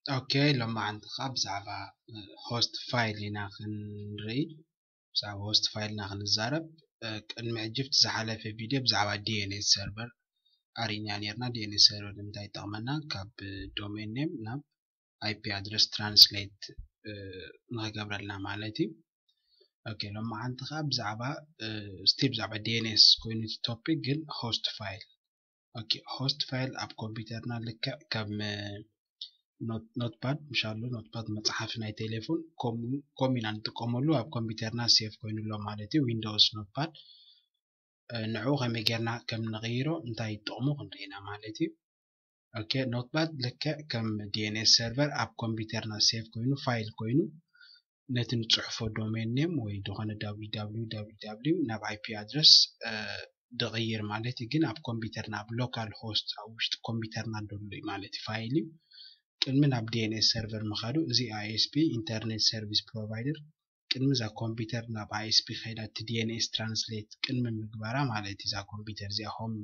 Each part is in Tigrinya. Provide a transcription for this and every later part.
ኦኬ፣ ሎማዓንቲ ከዓ ብዛዕባ ሆስት ፋይል ኢና ክንርኢ። ብዛዕባ ሆስት ፋይል ኢና ክንዛረብ። ቅድሚ ሕጂ ኣብቲ ዝሓለፈ ቪድዮ ብዛዕባ ዲኤንኤስ ሰርቨር ኣሪእና ነርና። ዲኤንኤስ ሰርቨር ንምንታይ ይጠቕመና? ካብ ዶሜን ኔም ናብ IP ኣድረስ ትራንስሌት ንክገብረልና ማለት እዩ። ኦኬ፣ ሎማዓንቲ ከዓ ብዛዕባ ስቲል ብዛዕባ ዲኤንኤስ ኮይኑ እቲ ቶፒክ፣ ግን ሆስት ፋይል። ኦኬ፣ ሆስት ፋይል ኣብ ኮምፒውተርና ልክዕ ከም ኖትፓድ ምሻሉ፣ ኖትፓድ መፅሓፍ ናይ ቴሌፎን ከምኡ ኢና ንጥቀመሉ። ኣብ ኮምፒውተርና ሴቭ ኮይኑ ኣሎ ማለት እዩ። ዊንዶውስ ኖትፓድ ንዕኡ ከመይ ጌርና ከም ንቕይሮ፣ እንታይ ጥቕሙ ክንርኢ ኢና ማለት እዩ። ኦኬ፣ ኖትፓድ ልክዕ ከም ዲኤንኤስ ሰርቨር ኣብ ኮምፒውተርና ሴቭ ኮይኑ፣ ፋይል ኮይኑ፣ ነቲ ንፅሕፎ ዶሜን ኔም ወይ ዝኾነ www ናብ IP ኣድረስ ድቕይር ማለት እዩ። ግን ኣብ ኮምፒውተርና፣ ኣብ ሎካል ሆስት፣ ኣብ ውሽጢ ኮምፒውተርና ደሎ እዩ ማለት እዩ፣ ፋይል እዩ። ቅድሚ ናብ ዲኤንኤስ ሰርቨር ምኻዱ፣ እዚ ኣይኤስፒ፣ ኢንተርኔት ሰርቪስ ፕሮቫይደር፣ ቅድሚ እዛ ኮምፒውተር ናብ ኣይኤስፒ ከይዳ እቲ ዲኤንኤስ ትራንስሌት ቅድሚ ምግባራ ማለት እዩ፣ እዛ ኮምፒውተር እዚኣ ሆም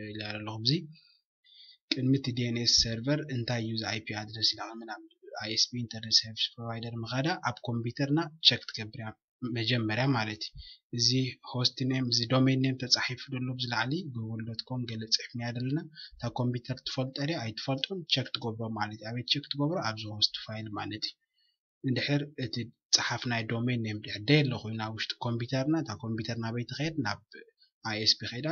ኢለ ኣለኹ። እዚ ቅድሚ እቲ ዲኤንኤስ ሰርቨር እንታይ እዩ እዚ IP ኣድረስ ኢላ ቅድሚ ናብ ኣይኤስፒ፣ ኢንተርኔት ሰርቪስ ፕሮቫይደር ምኻዳ፣ ኣብ ኮምፒውተርና ቸክ ትገብር እያ መጀመርያ ማለት እዩ። እዚ ሆስት ኔም፣ እዚ ዶሜን ኔም ተፃሒፉ ደሎ ኣብዚ ላዕሊ ጉግል ዶት ኮም ገለ ፅሒፍናዮ ዘለና፣ እታ ኮምፒውተር ትፈልጦ ድያ ኣይትፈልጦን ቸክ ትገብሮ ማለት እዩ። ኣበይ ቸክ ትገብሮ? ኣብዚ ሆስት ፋይል ማለት እዩ። እንድሕር እቲ ፀሓፍናዮ ዶሜን ኔም ድሕር ደየለ ኮይኑ ኣብ ውሽጢ ኮምፒውተርና፣ እታ ኮምፒውተር ናበይ ትኸይድ? ናብ ኣይኤስፒ ከይዳ፣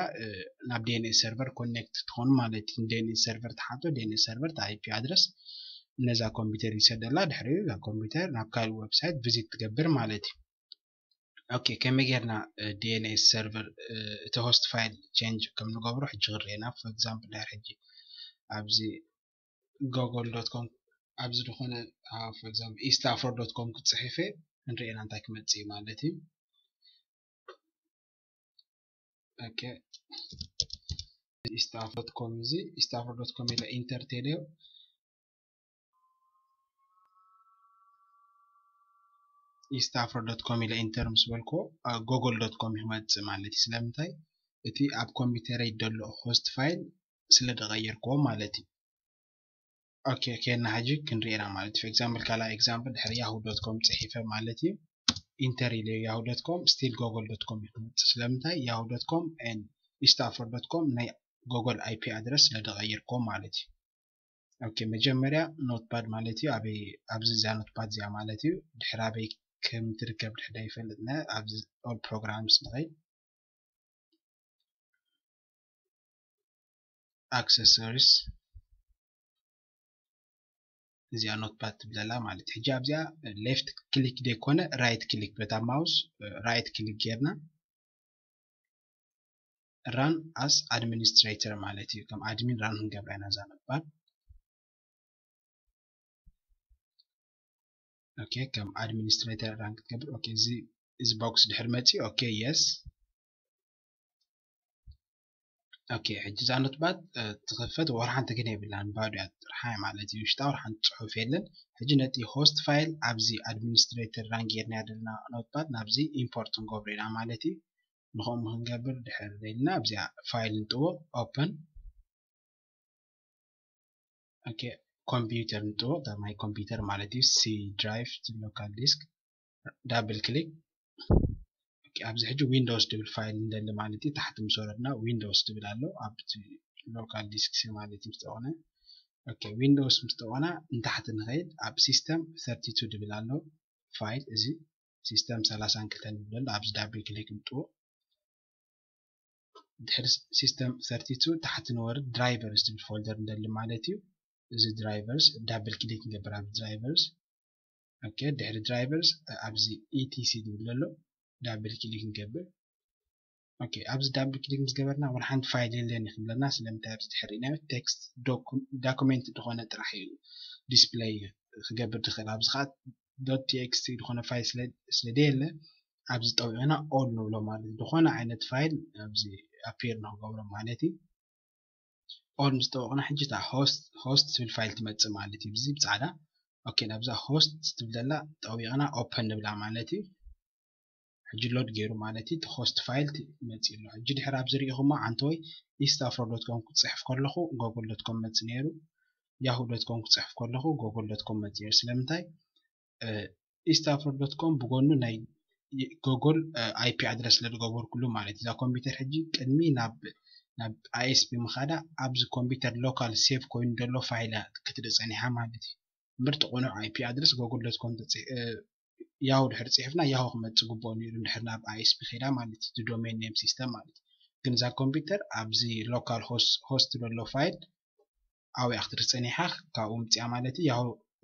ናብ ዲኤንኤስ ሰርቨር ኮኔክት ትኾን ማለት እዩ። ዲኤንኤስ ሰርቨር ትሓቶ፣ ዲኤንኤስ ሰርቨር እቲ IP ኣድረስ ነዛ ኮምፒውተር ይሰደላ። ድሕሪኡ እዛ ኮምፒውተር ናብ ካልእ ዌብሳይት ቪዚት ትገብር ማለት እዩ። ኦኬ፣ ከመይ ጌርና ዲኤንኤስ ሰርቨር እቲ ሆስት ፋይል ቼንጅ ከም ንገብሮ ሕጂ ክርኤና። ፎር ኤግዛምፕል ድሕር ሕጂ ኣብዚ ጎጎል ዶት ኮም፣ ኣብዚ ዝኾነ ፎር ኤግዛምፕል ኢስት ኣፍሮ ዶት ኮም ክትፅሒፈ፣ ንርኤና እንታይ ክመፅእ እዩ ማለት እዩ። ኦኬ፣ ኢስት ኣፍሮ ዶት ኮም፣ እዚ ኢስት ኣፍሮ ዶት ኮም ኢለ ኢንተር ቴልዮ፣ ኢስት ኣፍሮ ዶት ኮም ኢለ ኢንተር ምስ በልኮ፣ ጎጎል ዶት ኮም ይመፅእ ማለት እዩ። ስለምንታይ? እቲ ኣብ ኮምፒውተረይ ደሎ ሆስት ፋይል ስለ ደቐየርክዎ ማለት እዩ። ኦኬ፣ ኬና ሕጂ ክንሪኤና ማለት እዩ። ፎር ኤግዛምፕል፣ ካልኣይ ኤግዛምፕል ድሕሪ ያሁ ዶት ኮም ፅሒፈ ማለት እዩ። ኢንተር ኢለ ያሁ ዶት ኮም፣ ስቲል ጎጎል ዶት ኮም እዩ ክመፅእ። ስለምንታይ? ያሁ ዶት ኮም ኤን ኢስት ኣፍሮ ዶት ኮም ናይ ጎጎል IP ኣድረስ ስለ ደቐየርክዎ ማለት እዩ። ኦኬ፣ መጀመርያ ኖትፓድ ማለት እዩ። ኣበይ? ኣብዚ እዛ ኖትፓድ እዚኣ ማለት እዩ። ድሕሪ ኣበይ ከም ትርከብ ድሕሪ ኣይፈልጥነ። ኣብዚ ኦል ፕሮግራምስ ንኸይድ። ኣክሰሰሪስ፣ እዚኣ ኖትፓድ ትብለላ ማለት እዩ። ሕጂ ኣብዚኣ ሌፍት ክሊክ ደይኮነ ራይት ክሊክ፣ በታ ማውስ ራይት ክሊክ ጌርና ራን ኣስ ኣድሚኒስትሬተር ማለት እዩ። ከም ኣድሚን ራን ክንገብራ ኢና እዛ ኖትፓድ። ኦኬ፣ ከም ኣድሚኒስትሬተር ራን ክትገብር። ኦኬ፣ እዚ እዚ ቦክስ ድሕር መፂ። ኦኬ፣ የስ። ኦኬ፣ ሕጂ እዛ ኖትፓድ ትኸፈት፣ ወላ ሓንቲ ግን የብላን፣ ባዶ እያ፣ ጥርሓ ማለት እዩ። ውሽጣ ወላ ሓንቲ ፅሑፍ የለን። ሕጂ ነቲ ሆስት ፋይል ኣብዚ ኣድሚኒስትሬተር ራን ጌርና ዘለና ኖትፓድ ናብዚ ኢምፖርት ክንገብሮ ኢና ማለት እዩ። ንኸምኡ ክንገብር ድሕር ኢልና ኣብዚኣ ፋይል ንጥውቕ፣ ኦፕን። ኦኬ፣ ኮምፒውተር ንጥውቕ፣ ማይ ኮምፒውተር ማለት እዩ። ሲ ድራይቭ፣ ሎካል ዲስክ፣ ዳብል ክሊክ። ኦኬ፣ ኣብዚ ሕጂ ዊንዶውስ ድብል ፋይል እንደሊ ማለት እዩ። ታሕቲ ምስ ወረድና ዊንዶውስ ድብል ኣሎ ኣብቲ ሎካል ዲስክ ሲ ማለት እዩ ምስ ጠወነ። ኦኬ፣ ዊንዶውስ ምስ ጠወና ንታሕቲ ንኸይድ፣ ኣብ ሲስተም ሰርቲ ቱ ድብል ኣሎ ፋይል፣ እዚ ሲስተም ሰላሳን ክልተን ድብል ኣሎ። ኣብዚ ዳብል ክሊክ ንጥውቕ። ድሕሪ ሲስተም ሰርቲ ቱ ታሕቲ ንወርድ፣ ድራይቨርስ ዝብል ፎልደር እንደሊ ማለት እዩ። እዚ ድራይቨርስ ዳብል ክሊክ ንገብር ኣብ ድራይቨርስ። ኦኬ፣ ድሕሪ ድራይቨርስ ኣብዚ ኢቲሲ ዝብል ዘሎ ዳብል ክሊክ ንገብር። ኦኬ፣ ኣብዚ ዳብል ክሊክ ምስ ገበርና ወላ ሓንቲ ፋይል የለን እዩ ክብለና። ስለምንታይ? ኣብዚ ድሕሪ ናይ ቴክስት ዶኩ-፣ ዳኩሜንት ዝኾነ ጥራሕ እዩ ዲስፕለይ ክገብር ዝኽእል። ኣብዚ ከዓ ዶት ቲኤክስቲ ዝኾነ ፋይል ስለ፣ ስለ ደየለ ኣብዚ ጠዊቕና ኦል ንብሎ ማለት እዩ። ዝኾነ ዓይነት ፋይል ኣብዚ ኣፒር ንክገብሮ ማለት እዩ። ኦል ምስ ጠወቕና ሕጂ እታ ሆስት፣ ሆስት ትብል ፋይል ትመጽእ ማለት እዩ። እዚ ብጻዕዳ። ኦኬ፣ ናብዛ ሆስት ትብል ዘላ ጠዊቕና ኦፐን ንብላ ማለት እዩ። ሕጂ ሎድ ገይሩ ማለት እዩ። እቲ ሆስት ፋይል ት-፣ መጺኡ ኣሎ። ሕጂ ድሕሪ ኣብዚ ርኢኹሞ ዓንተወይ ኢስት ኣፍሮ ዶት ኮም ክጽሕፍ ከለኹ ጎግል ዶት ኮም መጽእ ነይሩ። yahoo dot com ክፅሕፍ ከለኹ google dot com መፅእ። ስለምንታይ? East Afro dot com ብጎኑ ናይ google IP address ስለ ዝገበርኩሉ ማለት እዩ። እዛ ኮምፒውተር ሕጂ ቅድሚ ናብ ናብ ISP ምኻዳ ኣብዚ ኮምፒውተር local save ኮይኑ ዘሎ ፋይል ክትርኢ ፀኒሓ ማለት እዩ። ምርጥ ቅኑዕ IP address google dot com yahoo ድሕር ፅሒፍና yahoo ክመፅእ ግብኦ ነይሩ፣ እንድሕር ናብ ISP ኸይዳ ማለት እዩ፣ domain name system ማለት እዩ። ግን እዛ ኮምፒውተር ኣብዚ local host ዘሎ ፋይል ኣብያ ክትርኢ ፀኒሓ፣ ካብኡ ምፅያ ማለት እዩ።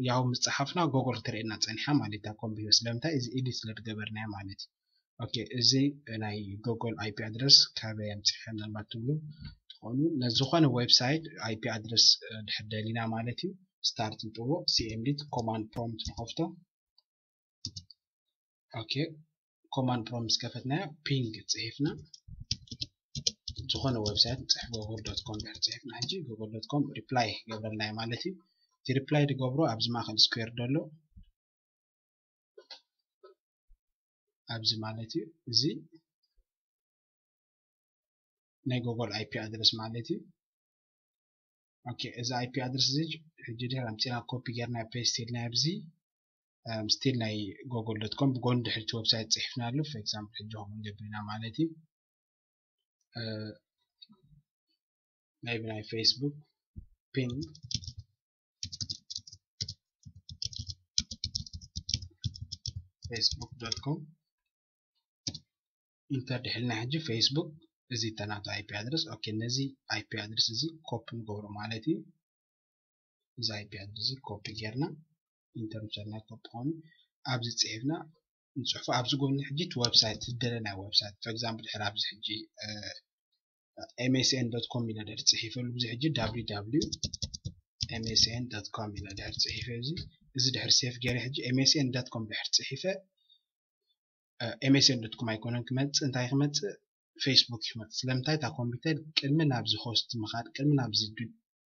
yahoo ምስ ፀሓፍና google ክትርእየና ፀኒሓ ማለት እዩ እታ ኮምፒውተር። ስለምንታይ? እዚ edit ስለ ዝገበርናዮ ማለት እዩ። ኦኬ፣ እዚ ናይ google IP address ካበይ ኣምፂኸ ምናልባት ትብሉ ትኾኑ። ነዝኾነ website IP address ድሕር ደሊና ማለት እዩ፣ start ንጥዎ፣ cmd command prompt ንኸፍቶ። ኦኬ፣ command prompt ምስ ከፈትናዮ ping ፅሒፍና ዝኾነ website ንፅሕፍ፣ google dot com ድሕር ፅሒፍና ሕጂ google dot com reply ይገብረልና እዩ ማለት እዩ። እቲ reply ዝገብሮ ኣብዚ ማእኸል square ዘሎ ኣብዚ ማለት እዩ። እዚ ናይ google IP address ማለት እዩ። ኦኬ፣ እዚ IP address እዚ ሕጂ ድሕር ኣምፂና copy ጌርና paste ኢልና ኣብዚ still ናይ google dot com ብጎኒ ድሕርቲ website ፅሒፍናሉ። For example ሕጂ ከምኡ ንገብር ኢና ማለት እዩ። Maybe ናይ Facebook ping facebook dot com enter ድሕልና ሕጂ Facebook እዚ ተናቱ IP address። ኦኬ፣ ነዚ IP address እዚ copy ንገብሮ ማለት እዩ። እዚ IP address እዚ copy ጌርና enter ምሰልና copy ኮይኑ ኣብዚ ፅሒፍና ንፅሕፎ። ኣብዚ ጎኒ ሕጂ እቲ website ዝደለናዮ website for example ድሕር ኣብዚ ሕጂ msn dot com ኢለ ድሕር ፅሒፈሉ፣ እዚ ሕጂ www msn dot com ኢለ ድሕር ፅሒፈ፣ እዚ እዚ ድሕር save ገይረ ሕጂ msn dot com ድሕር ፅሒፈ msn dot com ኣይኮነን ክመፅእ፣ እንታይ ክመፅእ? Facebook ክመፅእ። ስለምንታይ? እታ ኮምፒውተር ቅድሚ ናብዚ host ምኻድ፣ ቅድሚ ናብዚ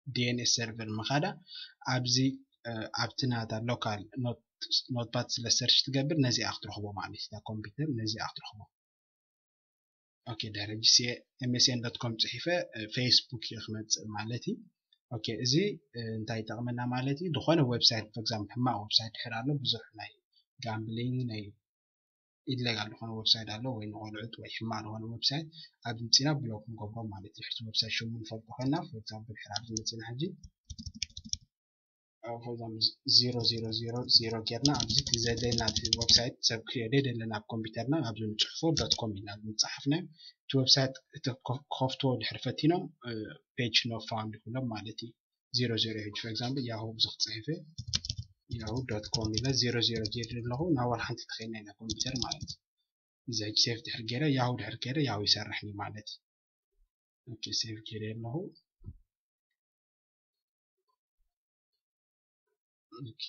DNS server ምኻዳ ኣብዚ ኣብቲ ናታ local notepad ስለ search ትገብር ነዚኣ ክትረኽቦ ማለት እዩ። እታ ኮምፒውተር ነዚኣ ክትረኽቦ። ኦኬ፣ ድሕሪ msn dot com ፅሒፈ Facebook እዩ ክመፅእ ማለት እዩ። ኦኬ፣ እዚ እንታይ ይጠቕመና ማለት እዩ? ዝኾነ website for example ሕማቕ website ድሕር ኣሎ፣ ብዙሕ ናይ gambling ናይ illegal ዝኾነ website ኣሎ ወይ ንቆልዑት ወይ ሕማቕ ዝኾነ website ኣብዚ ምፂና block ንገብሮ ማለት እዩ። ሕቲ website ሽሙ ንፈልጦ ኮይና for example ድሕር ኣብዚ መፂና ሕጂ for example zero zero zero zero ጌርና ኣብዚ ዘድለየና website ሰብ ክሪኦ ደለና ኣብ ኮምፒውተርና ኣብዚ ንፅሕፎ dot com ኢልና ዝፀሓፍናዮ እቲ website ክኸፍትዎ ድሕር ፈቲኖም page not found ይብሎም ማለት እዩ። zero zero ሕጂ for example yahoo ብዙሕ ፅሒፈ yahoo dot com ኢለ zero zero ጌር ኣለኹ ናብ ዋላ ሓንቲ ተኸይና ኢና ኮምፒውተር ማለት እዩ። እዚ ሕጂ save ድሕር ገይረ yahoo ድሕር ገይረ yahoo ይሰርሕኒ ማለት እዩ። ኦኬ፣ save ገይረ ኣለኹ። ኦኬ፣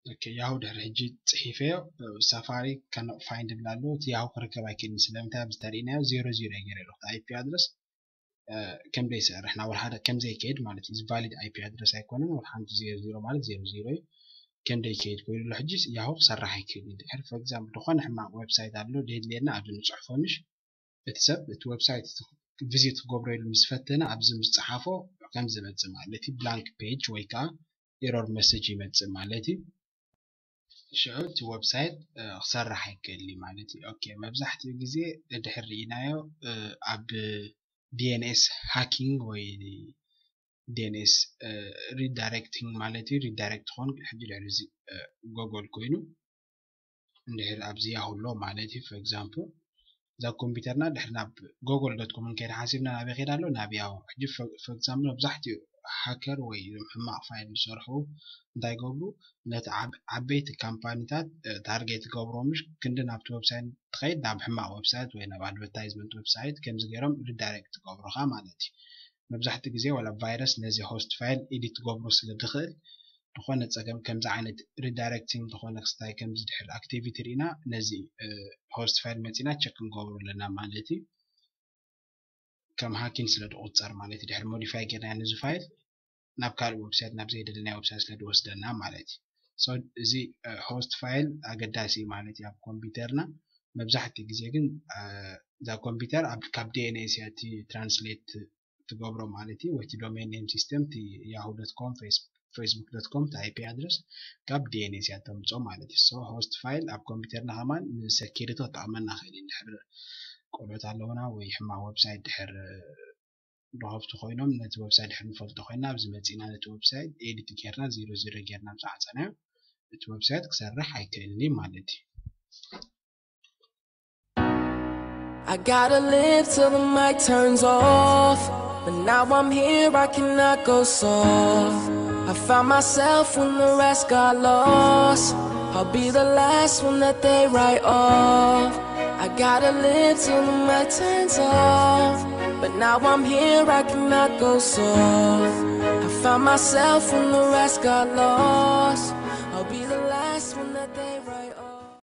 ኦኬ፣ yahoo ድሕሪ ሕጂ ፅሒፈዮ ሳፋሪ cannot find ይብል ኣሎ። እቲ yahoo ክርከብ ኣይክእልን። ስለምንታይ? ኣብዚ ተሪእናዮ zero zero ገይረ ኣለኹ። እቲ IP address ከም ዘይሰርሕ ናብ ሓደ ከም ዘይከይድ ማለት እዩ። እዚ valid IP address ኣይኮነን። ወላ ሓንቲ zero zero ማለት zero zero እዩ። ከም ዘይከይድ ኮይኑ ኣሎ። ሕጂ yahoo ክሰርሕ ኣይክእልን። ድሕሪ for example ዝኾነ ሕማቕ website ኣሎ ደድልየና ኣብዚ ንፅሕፎ ምሽ እቲ ሰብ እቲ website visit ክገብሮ ኢሉ ምስ ፈተነ ኣብዚ ምስ ፀሓፎ ከም ዝመፅእ ማለት እዩ። blank page ወይ ከዓ error message ይመፅእ ማለት እዩ። ሽዑ እቲ website ክሰርሕ ኣይክእል ማለት እዩ። ኦኬ፣ መብዛሕትኡ ግዜ ድሕር ርኢናዮ ኣብ DNS hacking ወይ DNS redirecting ማለት እዩ። redirect ትኾን ሕጂ ድሕሪ እዚ google ኮይኑ እንድሕር ኣብዚ yahoo ኣሎ ማለት እዩ። for example እዛ ኮምፒውተርና ድሕሪ ናብ google dot com እንከይድ ሓሲብና ናበይ ከይድ ኣሎ? ናብ yahoo። ሕጂ for example መብዛሕትኡ hacker ወይ ሕማቕ file ዝሰርሑ እንታይ ይገብሩ? ነቲ ዓበይቲ ካምፓኒታት target ይገብሩ ምሽ ክንዲ ናብቲ website ትኸይድ ናብ ሕማቕ website ወይ ናብ advertisement website ከምዚ ገይሮም redirect ይገብሩኻ ማለት እዩ። መብዛሕትኡ ግዜ ዋላ virus ነዚ host file edit ክገብሮ ስለ ዝኽእል ዝኾነ ፀገም ከምዚ ዓይነት redirecting ዝኾነ ክስታይ ከምዚ ድሕር activity ርኢና ነዚ host file መፂና check ክንገብሮ ኣለና ማለት እዩ። ከም ሃኪን ስለ ዝቑፀር ማለት እዩ። ድሕሪ ሞዲፋይ ጌርና ነዚ ፋይል ናብ ካልእ ዌብሳይት፣ ናብ ዘይደለናዮ ዌብሳይት ስለ ዝወስደና ማለት እዩ። So እዚ ሆስት ፋይል ኣገዳሲ እዩ ማለት እዩ ኣብ ኮምፒውተርና። መብዛሕትኡ ግዜ ግን እዛ ኮምፒውተር ኣብ ካብ ዲኤንኤስ እያ እቲ ትራንስሌት ትገብሮ ማለት እዩ። ወይ እቲ ዶሜን ኔም ሲስተም እቲ ያሁ ዶት ኮም፣ ፌስቡክ ዶት ኮም እቲ ኣይፒ ኣድረስ ካብ ዲኤንኤስ እያ ተምጾ ማለት እዩ። So ሆስት ፋይል ኣብ ኮምፒውተርና ከማን ንሰኪሪቲ ክጠቕመና ይኽእል እዩ። እንድሕር ቆልዑት ኣለውና ወይ ሕማቕ ዌብሳይት ድሕር ድኸፍቱ ኮይኖም ነቲ ዌብሳይት ድሕር ንፈልጦ ኮይና ኣብዚ መጺና ነቲ ዌብሳይት ኤዲት ጌርና ዜሮ ዜሮ ጌርና ምስ ዓጸናዮ እቲ ዌብሳይት ክሰርሕ ኣይክእልን እዩ ማለት እዩ። I gotta live till the mic turns off. But now I'm here, I cannot go soft. I found myself when the rest got lost. I'll be the last one that they write off. I gotta live till the mic turns off. But now I'm here, I cannot go soft. I found myself when the rest got lost. I'll be the last one that they write off.